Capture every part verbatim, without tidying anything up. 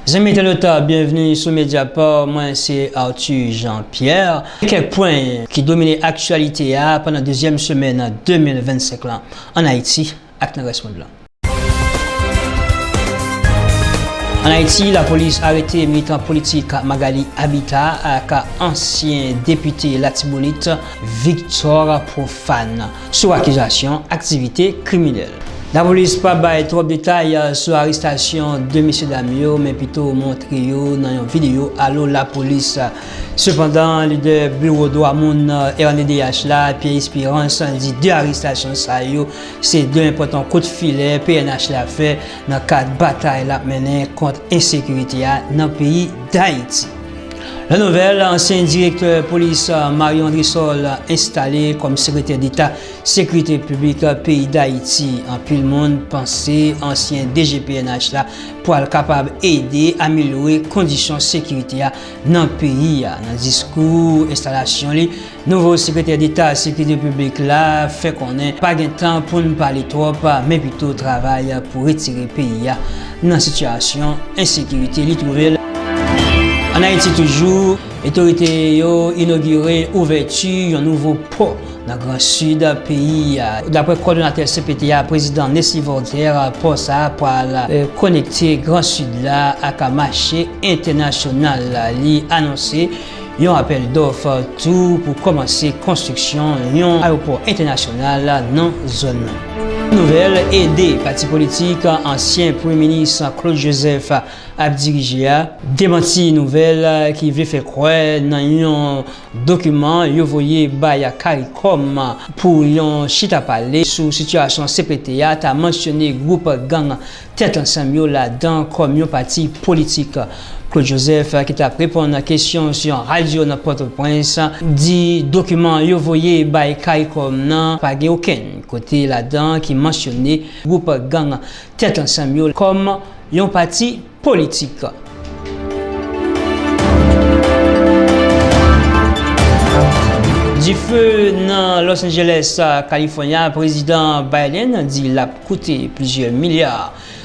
Zanmi entènot, byenveni sou Mediapart, mwen se Arthur Jean Pierre. Kèk pwen ki domine aktyalite a pandan dezyèm semèn de mil vennsenk lan ann Ayiti ak nan rès mond lan. Ann Ayiti, lapolis arete militan politik Magalie Habitat ak ansyen depite Latibonit Victor Prophane sou akizasyon aktivite kriminèl. Lapolis pa bay twòp detay sou arestasyon de mesyedam yo, men pito montre yo nan yon videyo Alo Lapolis. Sepandan, lidè biwo dwa moun R N D D H la, Pierre Espérance, di de arestasyon sa yo se de enpòtan kout filè P N H la fè nan kad batay l ap mennen kont ensekirite a nan peyi Dayiti. Lè nouvèl, ansyen direktè polis Mario Andrésol enstale kòm sekretè deta sekirite piblik peyi Dayiti. Anpil moun panse ansyen D G P N H la pral kapab ede amelyore kondisyon sekirite a nan peyi a. Nan diskou enstalasyon li, nouvo sekretè deta sekirite piblik la fè konnen pa gen tan pou n pale twòp, men pito travay pou retire peyi a nan sitiyasyon ensekirite li twouve l. Ann Ayiti toujou, otorite yo inogire ouvèti yon nouvo pò nan Gran Sid peyi a. Daprè kòdonatè C P T a, prezidan Nesly Voltaire, pò sa a pral, eh, konekte Gran Sid la ak mache entènasyonal la. Li anonse yon apèl dòf tou pou kòmanse konstriksyon yon ayewopò entènasyonal nan zòn nan. Nouvèl, ede pati politik ansyen premye minis Claude Joseph ap dirije a demanti nouvèl ki vle fè kwè nan yon dokiman yo voye bay CARICOM pou yon chita pale sou sitiyasyon C P T a ta mansyone gwoup gang Tèt Ansanm yo ladan kòm yon pati politik. Claude Joseph, ki t ap reponn kesyon sou yon radyo nan Pòtoprens, di dokiman yo voye bay CARICOM nan pa gen okenn kote ladan ki mansyone gwoup gang Tèt Ansanm yo kòm yon pati politik. Dife nan Los Angeles, California, prezidan Biden di l ap koute plizyè milya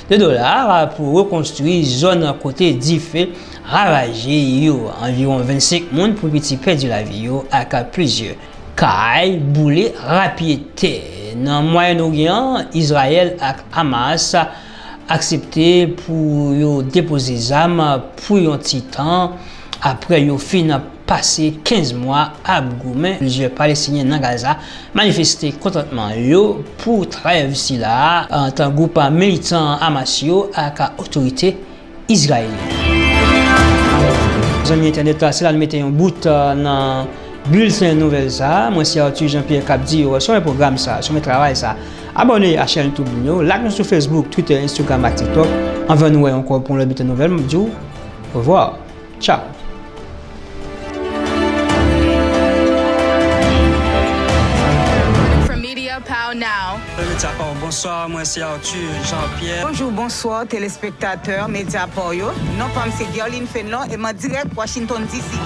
de dola pou rekonstwi zòn kote dife ravaje yo. Anviwon vennsenk moun pi piti pèdi lavi yo ak plizyè kay boule rapyetè. Nan Mwayen Oryan, Izrayèl ak Hamas aksepte pou yo depoze zam pou yon ti tan apre yo fin pase kenz mwa ap goumen. Plizyè Palestinyen nan Gaza manifeste kontantman yo pou trèv sila a ant gwoup militan Hamas yo ak otorite izrayelyen. Zanmi entènèt la, se la n mete yon bout, eh, nan bilten nouvèl sa a. Mwen se Arthur Jean Pierre k ap di w, sonmen pwogram sa a, sonmen travay sa a. Abòne a chèn YouTube nou yo, like nou sou Facebook, Twitter, Instagram ak TikTok. Anvan nou wè ankò pou yon lòt bilten nouvèl, m ap di w orevwa. Tchao. From Media Pow Now. Media Pow, bonswa, mwen se Arthur Jean Pierre. Bonjou, bonswa, telespektatè Media Pow yo. Non pa m se Guerline Fenlon e m an dirèk Washington D C.